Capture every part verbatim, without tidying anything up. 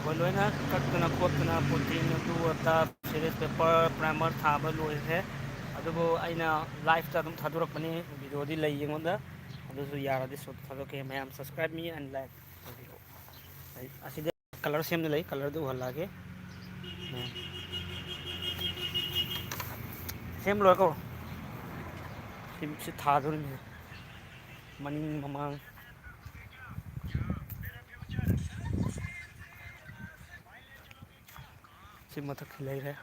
ꯂꯣꯏꯅ ꯀꯛꯇꯅ ꯈꯣꯠꯇꯅ ꯄ꯭ꯔꯣꯇꯤꯟ ꯑꯗꯨ ꯑꯗꯥ ꯁꯤꯔꯤꯁ ꯄꯦꯄꯔ ꯄ꯭ꯔꯥꯏꯃꯔ ꯊꯥꯕ ꯂꯣꯏꯈ꯭ꯔꯦ꯫ ꯑꯗꯨꯕꯨ ꯑꯩꯅ ꯂꯥꯏꯐꯇ ꯑꯗꯨꯝ ꯊꯥꯗꯣꯔꯛꯄꯅꯤ, ꯚꯤꯗꯤꯑꯣꯗꯤ ꯂꯩ ꯑꯩꯉꯣꯟꯗ꯫ ꯑꯗꯨꯁꯨ ꯌꯥꯔꯗꯤ ꯁꯣꯠ ꯊꯥꯗꯣꯛꯀꯦ꯫ ꯃꯌꯥꯝ subscribe me and like ꯇꯧꯕꯤꯔꯛꯑꯣ꯫ ꯑꯩ ꯑꯁꯤꯗ ꯀꯂꯔ ꯁꯦꯝꯅ ꯂꯩ, ꯀꯂꯔꯗꯨ ꯎꯍꯜꯂꯛꯑꯒꯦ꯫ ꯃꯌꯥꯝ ꯁꯦꯝ ꯂꯣꯏꯔꯦ ꯀꯧꯔꯣ꯫ ꯁꯤ, ꯁꯤ ꯊꯥꯗꯣꯔꯤꯅꯦ꯫ ꯃꯅꯤꯡ ꯃꯃꯥꯡ꯫ ꯁꯤ ꯃꯊꯛꯁꯤ ꯂꯩꯔꯦ꯫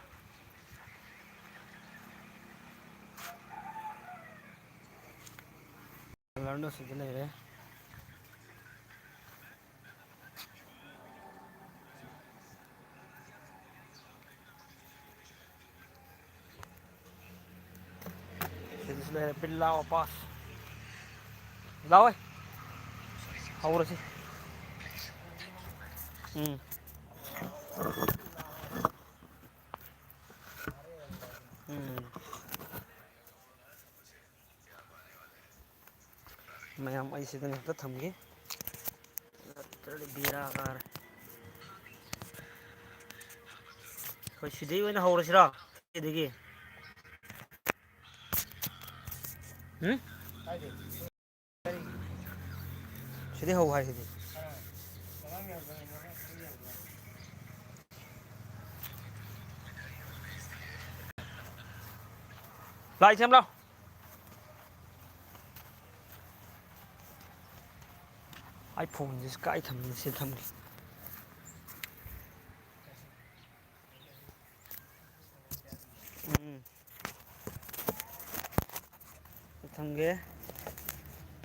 ꯀꯂꯔꯅ ꯁꯤꯗ ꯂꯩꯔꯦ꯫ ꯁꯤꯗꯁꯨ ꯂꯩꯔꯦ, ꯄꯤꯜꯂꯥ ꯋꯥꯄꯥꯁ꯫ ꯂꯥꯎꯋꯦ꯫ ꯍꯧꯔꯁꯤ꯫ ꯎꯝ꯫ ꯎꯝ꯫ ꯃꯌꯥꯝ, ꯑꯩ ꯁꯤꯗ ꯉꯥꯛꯇ ꯊꯝꯒꯦ, ꯅꯠꯇ꯭ꯔꯗꯤ ꯕꯦꯔꯥ ꯀꯥꯔꯦ꯫ ꯑꯩꯈꯣꯏ ꯁꯤꯗꯩ ꯑꯣꯏꯅ ꯍꯧꯔꯁꯤꯔꯣ? ꯁꯤꯗꯒꯤ꯫ ꯎꯝ? ꯁꯤꯗꯩ ꯍꯧ ꯍꯥꯏꯁꯤꯗꯤ꯫ ꯂꯥꯏ ꯁꯦꯝ ꯂꯥꯎ꯫ ꯑꯩ ꯐꯣꯟꯁꯤꯁꯨ ꯀꯥꯏ ꯊꯝꯃꯤꯅꯣ? ꯁꯤꯗ ꯊꯝꯒꯦ꯫ ꯎꯝ꯫ ꯁꯤ ꯊꯝꯒꯦ꯫